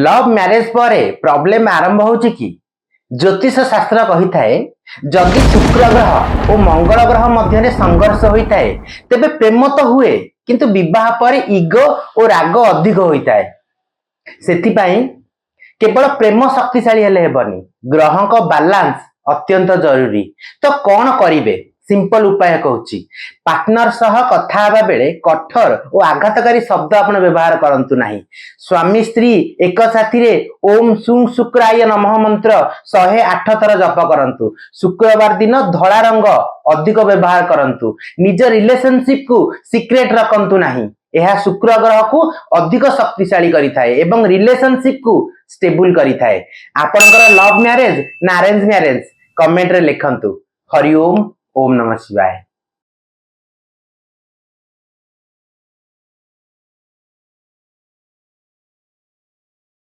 Love marriage ପରେ problem ଆରମ୍ଭ ହେଉଛି କି? ଜ୍ୟୋତିଷ ଶାସ୍ତ୍ର କହିଥାଏ, ଯଦି ଶୁକ୍ର ଗ୍ରହ ଓ ମଙ୍ଗଳ ଗ୍ରହ ମଧ୍ୟରେ ସଂଘର୍ଷ ହୋଇଥାଏ, ତେବେ ପ୍ରେମ ତ ହୁଏ, କିନ୍ତୁ ବିବାହ ପରେ ଇଗୋ ଓ ରାଗ ଅଧିକ ହୋଇଥାଏ। ସେଥିପାଇଁ କେବଳ ପ୍ରେମ ଶକ୍ତିଶାଳୀ ହେଲେ ହେବନି, ଗ୍ରହଙ୍କ ବାଲାନ୍ସ ଅତ୍ୟନ୍ତ ଜରୁରୀ। ତ କଣ କରିବେ? ସିମ୍ପଲ ଉପାୟ କହୁଛି। ପାର୍ଟନର ସହ କଥା ହେବା ବେଳେ କଠୋର ଓ ଆଘାତକାରୀ ଶବ୍ଦ ଆପଣ ବ୍ୟବହାର କରନ୍ତୁ ନାହିଁ। ସ୍ୱାମୀ ସ୍ତ୍ରୀ ଏକ ସାଥିରେ ଓମ୍ ଶୁଂ ଶୁକ୍ରାୟ ନମଃ ମନ୍ତ୍ର 108 ଥର ଜପ କରନ୍ତୁ। ଶୁକ୍ରବାର ଦିନ ଧଳା ରଙ୍ଗ ଅଧିକ ବ୍ୟବହାର କରନ୍ତୁ। ନିଜ ରିଲେସନସିପ କୁ ସିକ୍ରେଟ ରଖନ୍ତୁ ନାହିଁ। ଏହା ଶୁକ୍ର ଗ୍ରହକୁ ଅଧିକ ଶକ୍ତିଶାଳୀ କରିଥାଏ ଏବଂ ରିଲେସନସିପ କୁ ଷ୍ଟେବୁଲ କରିଥାଏ। ଆପଣଙ୍କର ଲଭ୍ ମ୍ୟାରେଜ ନା ଆରେଞ୍ଜ ମ୍ୟାରେଜ, କମେଣ୍ଟରେ ଲେଖନ୍ତୁ। ହରି ଓମ୍, ଓମ୍ ନମଃ ଶିବାୟ।